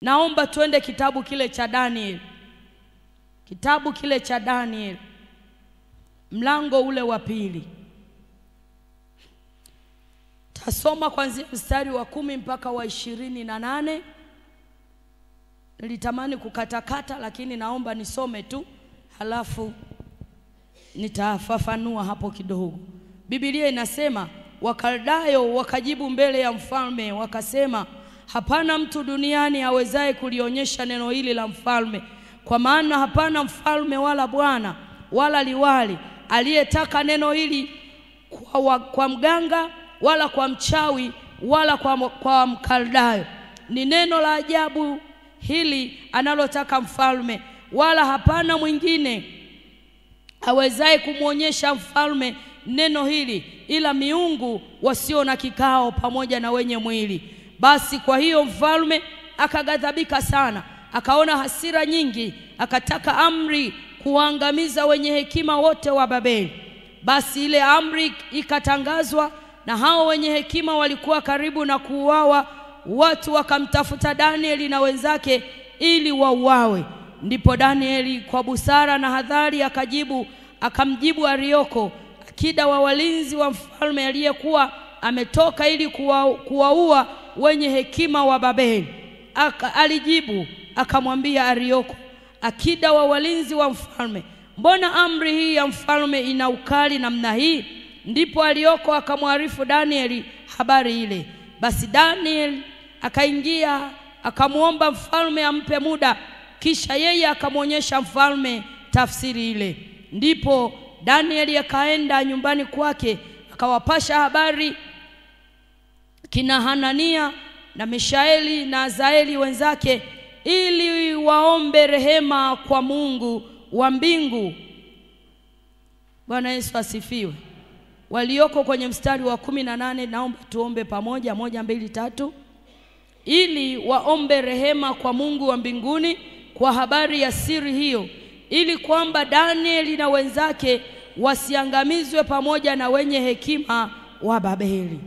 Naomba tuende kitabu kile cha Daniel. Kitabu kile cha Daniel, mlango ule wa 2. Tasoma kuanzia mstari wa 10 mpaka wa 28. Nilitamani kukatakata lakini naomba nisome tu, halafu nitafafanua hapo kidogo. Biblia inasema, Wakaldayo wakajibu mbele ya mfalme wakasema, hapana mtu duniani awezaye kulionyesha neno hili la mfalme, kwa maana hapana mfalme wala bwana wala liwali aliyetaka neno hili kwa mganga wala kwa mchawi wala kwa Mkaldayo. Ni neno la ajabu hili analotaka mfalme, wala hapana mwingine awezaye kumuonyesha mfalme neno hili ila miungu wasio na kikao pamoja na wenye mwili. Basi kwa hiyo mfalme akaghadhabika sana, akaona hasira nyingi, akataka amri kuangamiza wenye hekima wote wa Babeli. Basi ile amri ikatangazwa, na hao wenye hekima walikuwa karibu na kuuawa. Watu wakamtafuta Danieli na wenzake ili wauawe. Ndipo Danieli kwa busara na hadhari akamjibu Arioko, akida wa walinzi wa mfalme aliyekuwa ametoka ili kuwaua wenye hekima wa Babeli. Alijibu akamwambia Arioko, akida wa walinzi wa mfalme, mbona amri hii ya mfalme ina ukali namna hii? Ndipo Arioko akamwarifu Danieli habari ile. Basi Daniel akaingia akamuomba mfalme ampe muda, kisha yeye akamwonyesha mfalme tafsiri ile. Ndipo Danieli akaenda nyumbani kwake akawapasha habari kina Hanania na Mishaeli na Azaeli wenzake, ili waombe rehema kwa Mungu wa mbingu. Bwana Yesu asifiwe. Walioko kwenye mstari wa 18, naomba tuombe pamoja, 1 2 3. Ili waombe rehema kwa Mungu wa mbinguni kwa habari ya siri hiyo, ili kwamba Danieli na wenzake wasiangamizwe pamoja na wenye hekima wa Babeli.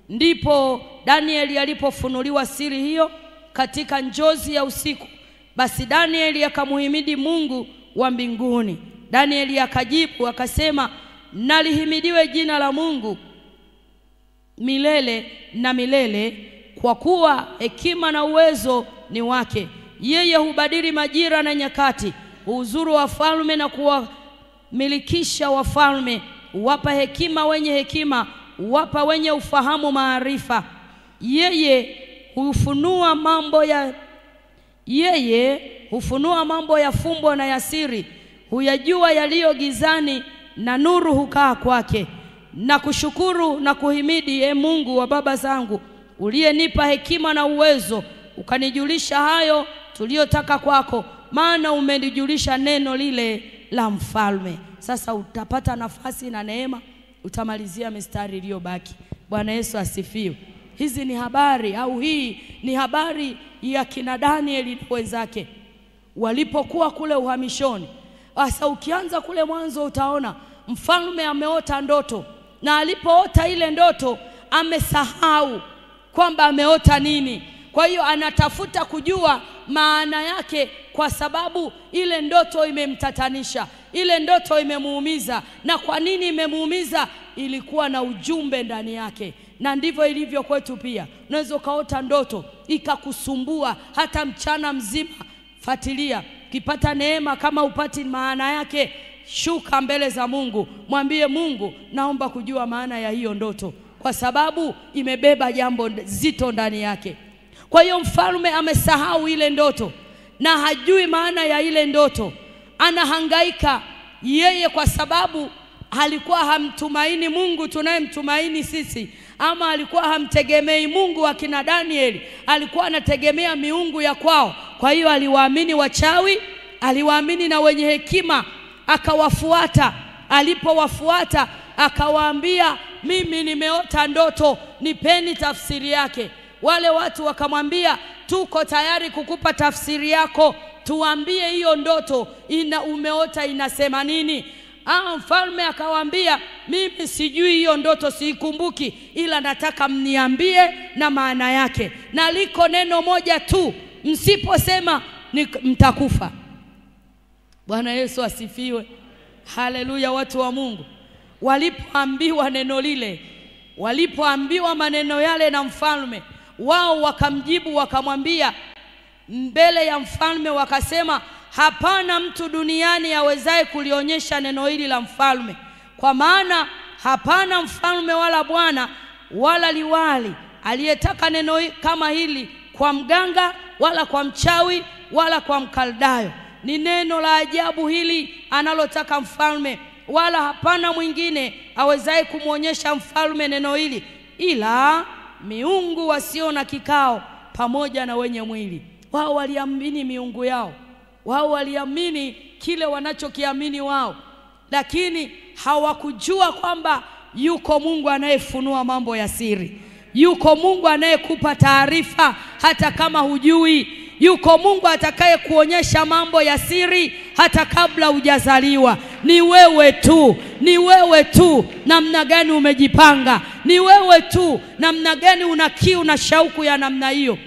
Ndipo Danieli alipofunuliwa siri hiyo katika njozi ya usiku. Basi Danieli akamuhimidi Mungu wa mbinguni. Danieli akajibu akasema, nalihimidiwe jina la Mungu milele na milele, kwa kuwa hekima na uwezo ni wake. Yeye hubadili majira na nyakati, huuzuru wafalme na kuwamilikisha wafalme, huwapa hekima wenye hekima, huwapa wenye ufahamu maarifa. Yeye hufunua mambo ya fumbo na ya siri, huyajua yaliyo gizani na nuru hukaa kwake. Na kushukuru na kuhimidi, e Mungu wa baba zangu, uliyenipa hekima na uwezo, ukanijulisha hayo tuliyotaka kwako, maana umenijulisha neno lile la mfalme. Sasa utapata nafasi na neema, utamalizia mistari iliyobaki. Bwana Yesu asifiwe. Hizi ni habari, au hii ni habari ya kina Danieli na wenzake walipokuwa kule uhamishoni. Sasa ukianza kule mwanzo utaona mfalme ameota ndoto, na alipoota ile ndoto amesahau kwamba ameota nini. Kwa hiyo anatafuta kujua maana yake, kwa sababu ile ndoto imemtatanisha, ile ndoto imemuumiza. Na kwa nini imemuumiza? Ilikuwa na ujumbe ndani yake. Na ndivyo ilivyo kwetu pia. Unaweza ukaota ndoto ikakusumbua hata mchana mzima. Fuatilia, ukipata neema, kama upati maana yake, shuka mbele za Mungu, mwambie Mungu, naomba kujua maana ya hiyo ndoto, kwa sababu imebeba jambo zito ndani yake. Kwa hiyo mfalme amesahau ile ndoto na hajui maana ya ile ndoto. Anahangaika yeye kwa sababu alikuwa hamtumaini Mungu tunayemtumaini sisi, ama alikuwa hamtegemei Mungu wa kina Danieli, alikuwa anategemea miungu ya kwao. Kwa hiyo aliwaamini wachawi, aliwaamini na wenye hekima, akawafuata. Alipowafuata akawaambia, mimi nimeota ndoto, nipeni tafsiri yake. Wale watu wakamwambia, tuko tayari kukupa tafsiri yako, tuambie hiyo ndoto umeota inasema nini. Mfalme akawaambia, mimi sijui hiyo ndoto, siikumbuki, ila nataka mniambie na maana yake. Na liko neno moja tu Msiposema mtakufa. Bwana Yesu asifiwe. Haleluya, watu wa Mungu. Walipoambiwa neno lile, walipoambiwa maneno yale na mfalme, wao wakamjibu wakamwambia mbele ya mfalme wakasema, hapana mtu duniani awezaye kulionyesha neno hili la mfalme, kwa maana hapana mfalme wala bwana wala liwali aliyetaka neno kama hili kwa mganga wala kwa mchawi wala kwa Mkaldayo. Ni neno la ajabu hili analotaka mfalme, wala hapana mwingine awezaye kumwonyesha mfalme neno hili ila miungu wasio na kikao pamoja na wenye mwili. Wao waliamini miungu yao, wao waliamini kile wanachokiamini wao, lakini hawakujua kwamba yuko Mungu anayefunua mambo ya siri. Yuko Mungu anayekupa taarifa hata kama hujui. Yuko Mungu atakaye kuonyesha mambo ya siri hata kabla hujazaliwa. Ni wewe tu, ni wewe tu namna gani umejipanga. Ni wewe tu namna gani una kiu na shauku ya namna hiyo.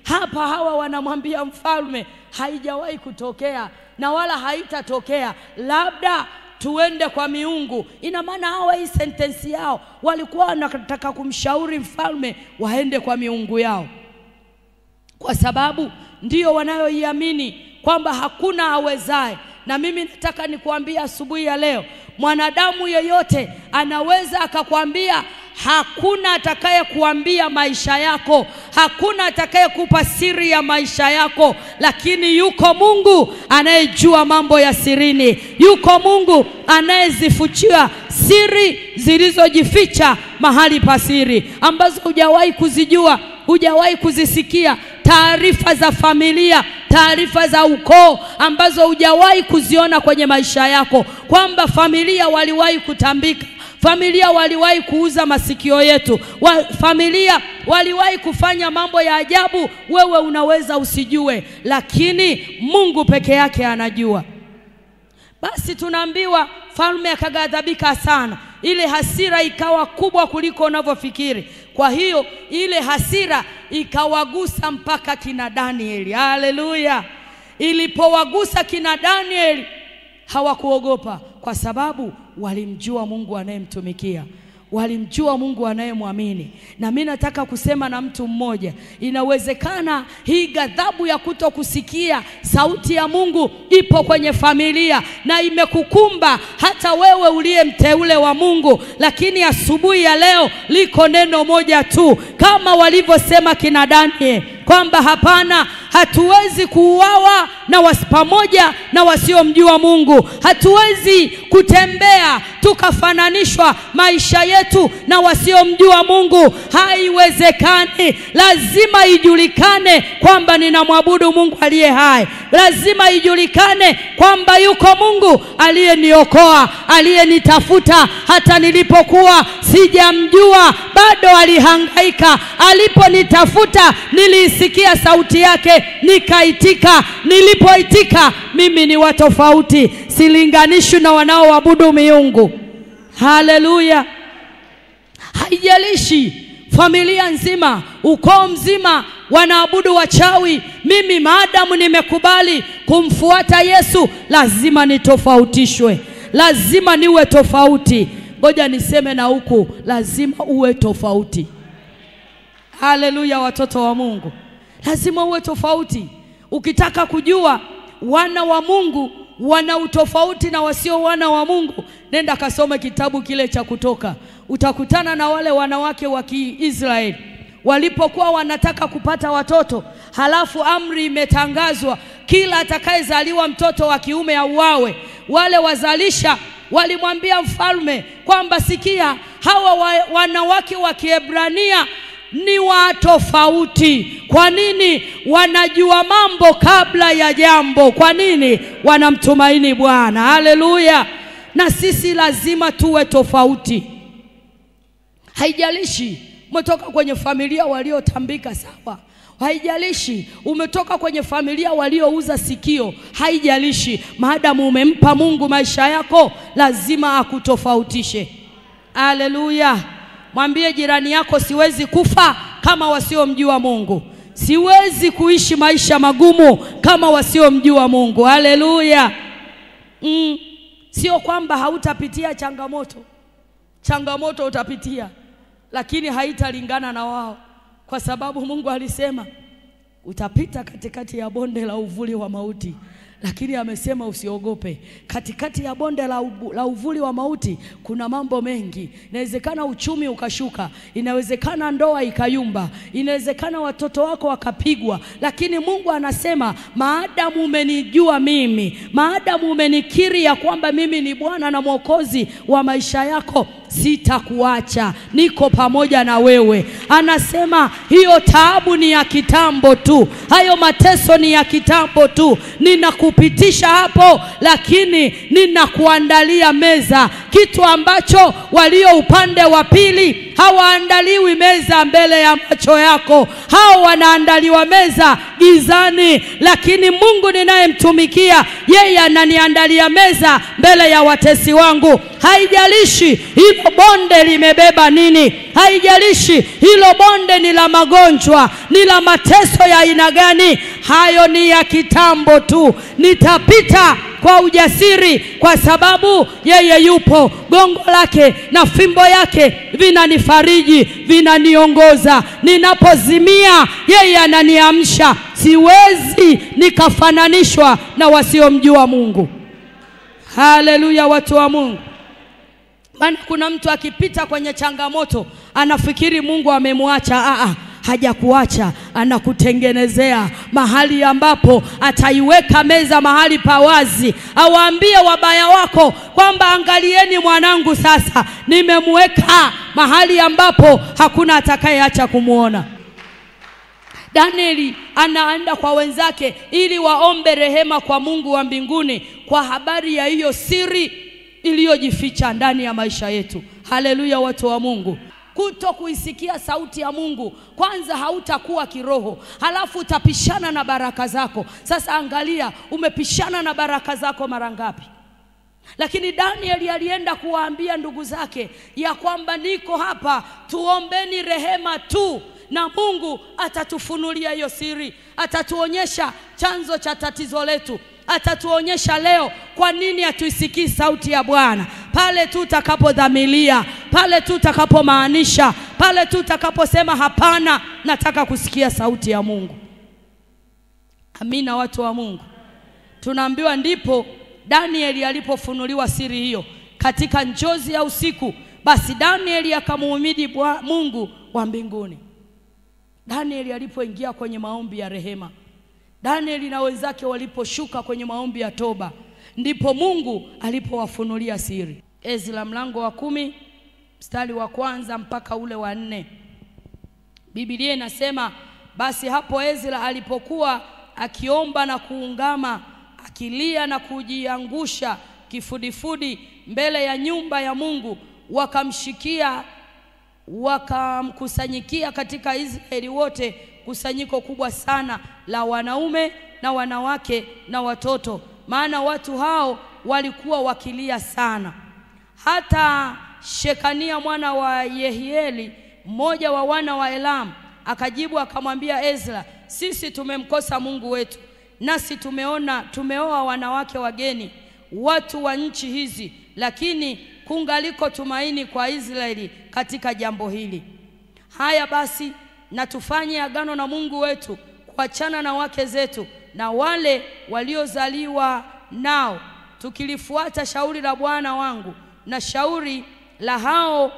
Hapa hawa wanamwambia mfalme, haijawahi kutokea na wala haitatokea, labda tuende kwa miungu. Ina maana hawa hii sentensi yao walikuwa wanataka kumshauri mfalme waende kwa miungu yao, kwa sababu ndiyo wanayoiamini kwamba hakuna awezaye. Na mimi nataka nikuambia asubuhi ya leo, mwanadamu yeyote anaweza akakwambia, hakuna atakaye kuambia maisha yako, hakuna atakaye kupa siri ya maisha yako, lakini yuko Mungu anayejua mambo ya sirini. Yuko Mungu anayezifuchia siri zilizojificha mahali pa siri, ambazo hujawahi kuzijua, hujawahi kuzisikia, taarifa za familia, taarifa za ukoo ambazo hujawahi kuziona kwenye maisha yako, kwamba familia waliwahi kutambika, familia waliwahi kuuza masikio yetu, familia waliwahi kufanya mambo ya ajabu. Wewe unaweza usijue, lakini Mungu peke yake anajua. Basi tunaambiwa falme akaghadhabika sana, ile hasira ikawa kubwa kuliko unavyofikiri. Kwa hiyo ile hasira ikawagusa mpaka kina Danieli. Haleluya! Ilipowagusa kina Danieli hawakuogopa, kwa sababu walimjua Mungu anayemtumikia, walimjua Mungu anayemwamini. Na mimi nataka kusema na mtu mmoja, inawezekana hii ghadhabu ya kutokusikia sauti ya Mungu ipo kwenye familia na imekukumba hata wewe uliye mteule wa Mungu, lakini asubuhi ya leo liko neno moja tu, kama walivyosema kina Daniel, kwamba hapana, hatuwezi kuuawa na pamoja na wasiomjua Mungu. Hatuwezi kutembea tukafananishwa maisha yetu na wasiomjua Mungu. Haiwezekani. Lazima ijulikane kwamba ninamwabudu Mungu aliye hai. Lazima ijulikane kwamba yuko Mungu aliyeniokoa, aliyenitafuta hata nilipokuwa sijamjua, bado alihangaika. Aliponitafuta nilisikia sauti yake nikaitika. Nilipoitika, mimi ni wa tofauti, silinganishwi na wanaoabudu miungu. Haleluya. Haijalishi familia nzima, ukoo mzima wanaabudu wachawi, mimi maadamu nimekubali kumfuata Yesu lazima nitofautishwe, lazima niwe tofauti. Ngoja niseme na huku, lazima uwe tofauti. Haleluya, watoto wa Mungu, lazima uwe tofauti. Ukitaka kujua wana wa Mungu wana utofauti na wasio wana wa Mungu, nenda kasome kitabu kile cha Kutoka. Utakutana na wale wanawake wa Kiisraeli walipokuwa wanataka kupata watoto, halafu amri imetangazwa kila atakayezaliwa mtoto wa kiume auawe. Wale wazalisha walimwambia mfalme kwamba sikia, hawa wanawake wa Kiebrania ni wa tofauti. Kwa nini? Wanajua mambo kabla ya jambo. Kwa nini? Wanamtumaini Bwana. Haleluya. Na sisi lazima tuwe tofauti. Haijalishi umetoka kwenye familia waliotambika, sawa. Haijalishi umetoka kwenye familia waliouza sikio, haijalishi, maadamu umempa Mungu maisha yako lazima akutofautishe. Haleluya. Mwambie jirani yako, siwezi kufa kama wasiomjua Mungu. Siwezi kuishi maisha magumu kama wasiomjua Mungu. Haleluya. Sio kwamba hautapitia changamoto. Changamoto utapitia, lakini haitalingana na wao, kwa sababu Mungu alisema utapita katikati ya bonde la uvuli wa mauti, lakini amesema usiogope. Katikati ya bonde la uvuli wa mauti kuna mambo mengi. Inawezekana uchumi ukashuka, inawezekana ndoa ikayumba, inawezekana watoto wako wakapigwa, lakini Mungu anasema maadamu umenijua mimi, maadamu umenikiri ya kwamba mimi ni Bwana na Mwokozi wa maisha yako, sitakuacha, niko pamoja na wewe. Anasema hiyo taabu ni ya kitambo tu, hayo mateso ni ya kitambo tu, ninakupitisha hapo, lakini ninakuandalia meza, kitu ambacho walio upande wa pili hawaandaliwi meza mbele ya macho yako. Hao wanaandaliwa meza gizani, lakini Mungu ninayemtumikia yeye ananiandalia meza mbele ya watesi wangu. Haijalishi hilo bonde limebeba nini, haijalishi hilo bonde ni la magonjwa, ni la mateso ya aina gani, hayo ni ya kitambo tu. Nitapita kwa ujasiri, kwa sababu yeye yupo. Gongo lake na fimbo yake vinanifariji, vinaniongoza. Ninapozimia yeye ananiamsha. Siwezi nikafananishwa na wasiomjua Mungu. Haleluya, watu wa Mungu. Maana kuna mtu akipita kwenye changamoto anafikiri Mungu amemwacha. Hajakuacha, anakutengenezea mahali ambapo ataiweka meza, mahali pawazi. Awaambie wabaya wako kwamba angalieni mwanangu sasa, nimemweka mahali ambapo hakuna atakayeacha kumuona. Danieli anaenda kwa wenzake ili waombe rehema kwa Mungu wa mbinguni kwa habari ya hiyo siri iliyojificha ndani ya maisha yetu. Haleluya, watu wa Mungu. Kuto kuisikia sauti ya Mungu, kwanza hautakuwa kiroho, halafu utapishana na baraka zako. Sasa angalia, umepishana na baraka zako mara ngapi? Lakini Danieli alienda kuwaambia ndugu zake ya kwamba niko hapa, tuombeni rehema tu, na Mungu atatufunulia hiyo siri, atatuonyesha chanzo cha tatizo letu, atatuonyesha leo kwa nini hatuisikii sauti ya Bwana. Pale tu utakapodhamilia, pale tu utakapomaanisha, pale tu utakaposema hapana, nataka kusikia sauti ya Mungu. Amina, watu wa Mungu. Tunaambiwa ndipo Danieli alipofunuliwa siri hiyo katika njozi ya usiku. Basi Danieli akamuhimidi Mungu wa mbinguni. Danieli alipoingia kwenye maombi ya rehema, Danieli na wenzake waliposhuka kwenye maombi ya toba, ndipo Mungu alipowafunulia siri. Ezra mlango wa 10 mstari wa 1 mpaka ule wa 4. Biblia inasema basi hapo Ezra alipokuwa akiomba na kuungama, akilia na kujiangusha kifudifudi mbele ya nyumba ya Mungu, wakamshikia, wakamkusanyikia katika Israeli wote kusanyiko kubwa sana la wanaume na wanawake na watoto, maana watu hao walikuwa wakilia sana. Hata Shekania mwana wa Yehieli, mmoja wa wana wa Elam, akajibu akamwambia Ezra, sisi tumemkosa Mungu wetu, nasi tumeoa wanawake wageni, watu wa nchi hizi, lakini kungaliko tumaini kwa Israeli katika jambo hili. Haya basi, na tufanye agano na Mungu wetu, kuachana na wake zetu na wale waliozaliwa nao, tukilifuata shauri la Bwana wangu na shauri la hao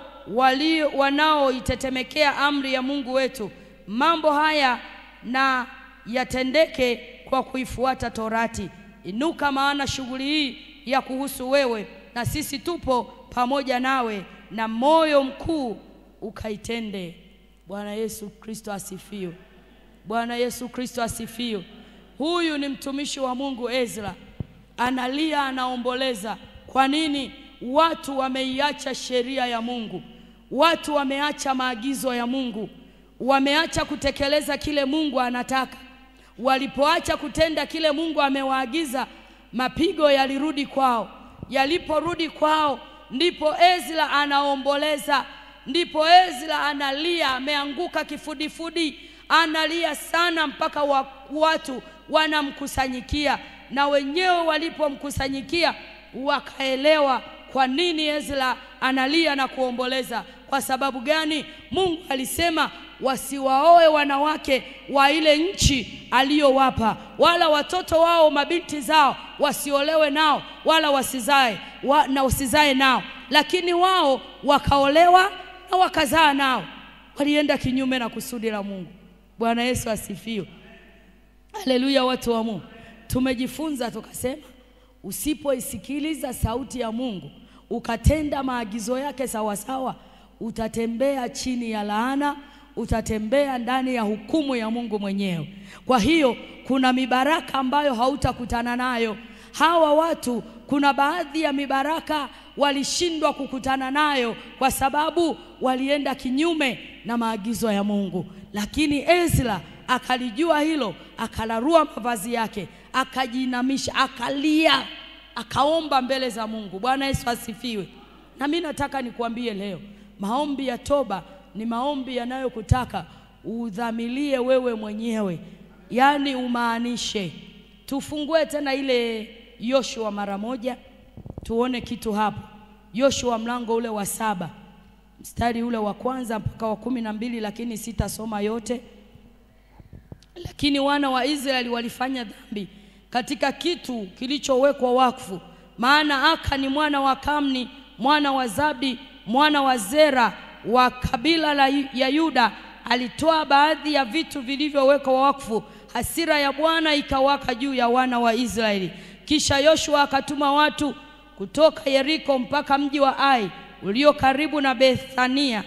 wanaoitetemekea amri ya Mungu wetu. Mambo haya na yatendeke kwa kuifuata Torati. Inuka, maana shughuli hii ya kuhusu wewe, na sisi tupo pamoja nawe, na moyo mkuu ukaitende. Bwana Yesu Kristo asifiwe. Bwana Yesu Kristo asifiwe. Huyu ni mtumishi wa Mungu Ezra. Analia, anaomboleza. Kwa nini? Watu wameiacha sheria ya Mungu. Watu wameacha maagizo ya Mungu. Wameacha kutekeleza kile Mungu anataka. Walipoacha kutenda kile Mungu amewaagiza, mapigo yalirudi kwao. Yaliporudi kwao, ndipo Ezra anaomboleza, ndipo Ezra analia, ameanguka kifudifudi, Analia sana mpaka watu wanamkusanyikia, na wenyewe walipomkusanyikia wakaelewa kwa nini Ezra analia na kuomboleza. Kwa sababu gani? Mungu alisema wasiwaoe wanawake wa ile nchi aliyowapa, wala watoto wao mabinti zao wasiolewe nao, wala wasizae na wasizae nao. Lakini wao wakaolewa na wakazaa nao. Walienda kinyume na kusudi la Mungu. Bwana Yesu asifiwe. Haleluya, watu wa Mungu. Tumejifunza tukasema, usipoisikiliza sauti ya Mungu ukatenda maagizo yake sawasawa, utatembea chini ya laana, utatembea ndani ya hukumu ya Mungu mwenyewe. Kwa hiyo kuna mibaraka ambayo hautakutana nayo. Hawa watu kuna baadhi ya mibaraka walishindwa kukutana nayo kwa sababu walienda kinyume na maagizo ya Mungu. Lakini Ezra akalijua hilo, akalarua mavazi yake, akajinamisha, akalia, akaomba mbele za Mungu. Bwana Yesu asifiwe. Na mimi nataka nikuambie leo, maombi ya toba ni maombi yanayokutaka udhamilie wewe mwenyewe, yani umaanishe. Tufungue tena ile Yoshua mara moja, tuone kitu hapo. Yoshua mlango ule wa 7 mstari ule wa 1 mpaka wa 12, lakini sitasoma yote. Lakini wana wa Israeli walifanya dhambi katika kitu kilichowekwa wakfu, maana Akani mwana wa Kamni mwana wa Zabdi mwana wa Zera wa kabila la ya Yuda alitoa baadhi ya vitu vilivyowekwa wakfu. Hasira ya Bwana ikawaka juu ya wana wa Israeli. Kisha Yoshua akatuma watu kutoka Yeriko mpaka mji wa Ai ulio karibu na Bethania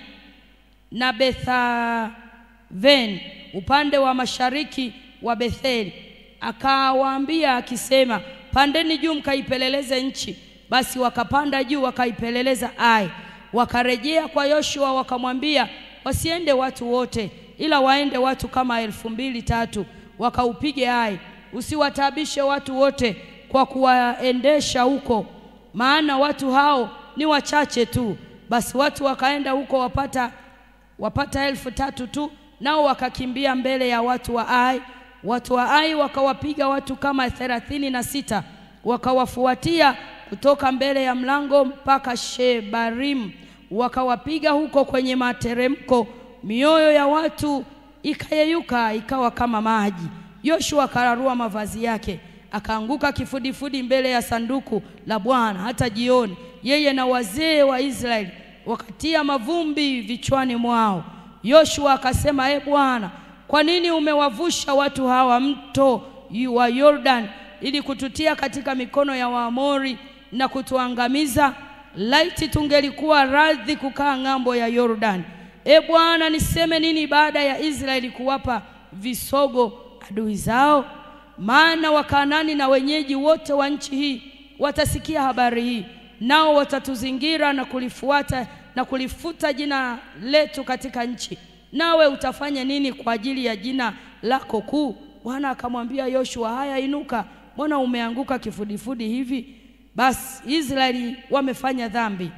na Bethaven upande wa mashariki wa Betheli. Akawaambia akisema, pandeni juu mkaipeleleze nchi. Basi wakapanda juu wakaipeleleza Ai. Wakarejea kwa Yoshua wakamwambia, wasiende watu wote, ila waende watu kama 2,000-3,000 wakaupige Ai. Usiwataabishe watu wote kwa kuwaendesha huko, maana watu hao ni wachache tu. Basi watu wakaenda huko wapata 3,000 tu, nao wakakimbia mbele ya watu wa Ai. Watu wa Ai wakawapiga watu kama 36, wakawafuatia kutoka mbele ya mlango mpaka Shebarim, wakawapiga huko kwenye materemko. Mioyo ya watu ikayeyuka ikawa kama maji. Yoshua akararua mavazi yake, akaanguka kifudifudi mbele ya sanduku la Bwana hata jioni. Yeye na wazee wa Israeli wakatia mavumbi vichwani mwao. Yoshua akasema, e Bwana, kwa nini umewavusha watu hawa mto wa Yordan ili kututia katika mikono ya Waamori na kutuangamiza? Laiti tungelikuwa radhi kukaa ng'ambo ya Yordan. E Bwana, niseme nini baada ya Israeli kuwapa visogo adui zao? Maana Wakanaani na wenyeji wote wa nchi hii watasikia habari hii, nao watatuzingira na kulifuata na kulifuta jina letu katika nchi. Nawe utafanya nini kwa ajili ya jina lako kuu? Bwana akamwambia Yoshua, haya, inuka, mbona umeanguka kifudifudi hivi? Basi Israeli wamefanya dhambi.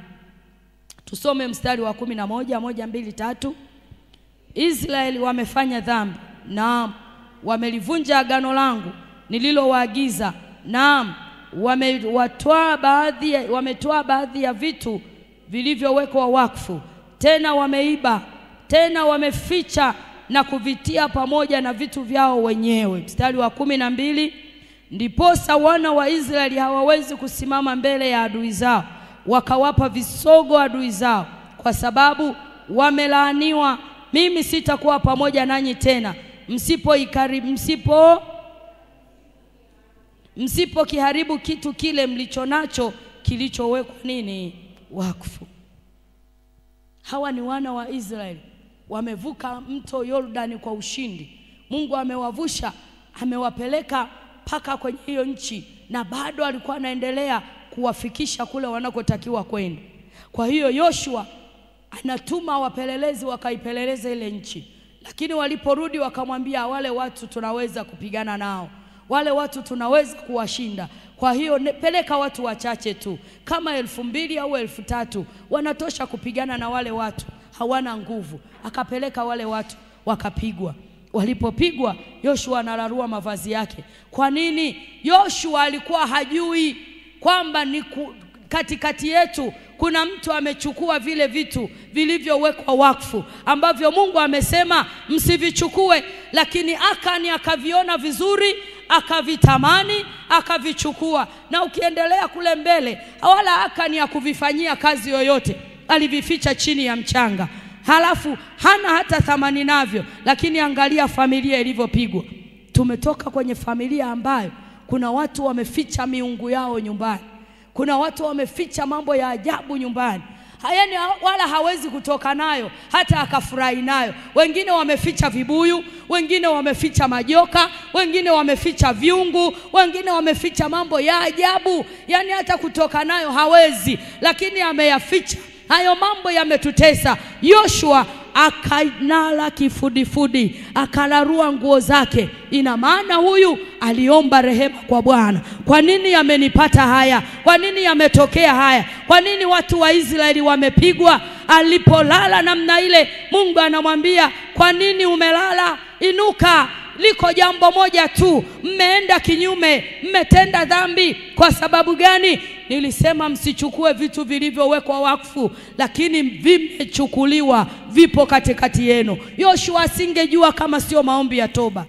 Tusome mstari wa 11, 1, 2, 3. Israeli wamefanya dhambi, naam, wamelivunja agano langu nililowaagiza, naam, wametoa baadhi ya vitu vilivyowekwa wakfu, tena wameiba, tena wameficha na kuvitia pamoja na vitu vyao wenyewe. Mstari wa 12, ndiposa wana wa Israeli hawawezi kusimama mbele ya adui zao, wakawapa visogo adui zao, kwa sababu wamelaaniwa. Mimi sitakuwa pamoja nanyi tena msipo kiharibu kitu kile mlichonacho kilichowekwa nini wakfu. Hawa ni wana wa Israeli, wamevuka mto Yordani kwa ushindi. Mungu amewavusha, amewapeleka paka kwenye hiyo nchi, na bado alikuwa anaendelea kuwafikisha kule wanakotakiwa kwenda. Kwa hiyo Yoshua anatuma wapelelezi wakaipeleleze ile nchi. Lakini waliporudi wakamwambia, wale watu tunaweza kupigana nao, wale watu tunaweza kuwashinda. Kwa hiyo peleka watu wachache tu, kama 2,000 au 3,000 wanatosha kupigana na wale watu, hawana nguvu. Akapeleka wale watu wakapigwa. Walipopigwa, Yoshua analarua mavazi yake. Kwa nini? Yoshua alikuwa hajui kwamba ni katikati yetu kuna mtu amechukua vile vitu vilivyowekwa wakfu ambavyo Mungu amesema msivichukue, lakini Akani akaviona vizuri, akavitamani, akavichukua. Na ukiendelea kule mbele, wala Akani hakuvifanyia kazi yoyote, alivificha chini ya mchanga. Halafu hana hata thamani navyo, lakini angalia familia ilivyopigwa. Tumetoka kwenye familia ambayo kuna watu wameficha miungu yao nyumbani. Kuna watu wameficha mambo ya ajabu nyumbani. Yaani wala hawezi kutoka nayo hata akafurahi nayo. Wengine wameficha vibuyu, wengine wameficha majoka, wengine wameficha viungu, wengine wameficha mambo ya ajabu. Yaani hata kutoka nayo hawezi, lakini ameyaficha. Hayo mambo yametutesa. Yoshua akanala kifudifudi, akalarua nguo zake. Ina maana huyu aliomba rehema kwa Bwana. Kwa nini yamenipata haya? Kwa nini yametokea haya? Kwa nini watu wa Israeli wamepigwa? Alipolala namna ile, Mungu anamwambia, kwa nini umelala? Inuka. Liko jambo moja tu, mmeenda kinyume, mmetenda dhambi. Kwa sababu gani? Nilisema msichukue vitu vilivyowekwa wakfu, lakini vimechukuliwa, vipo katikati yenu. Yoshua asingejua kama sio maombi ya toba.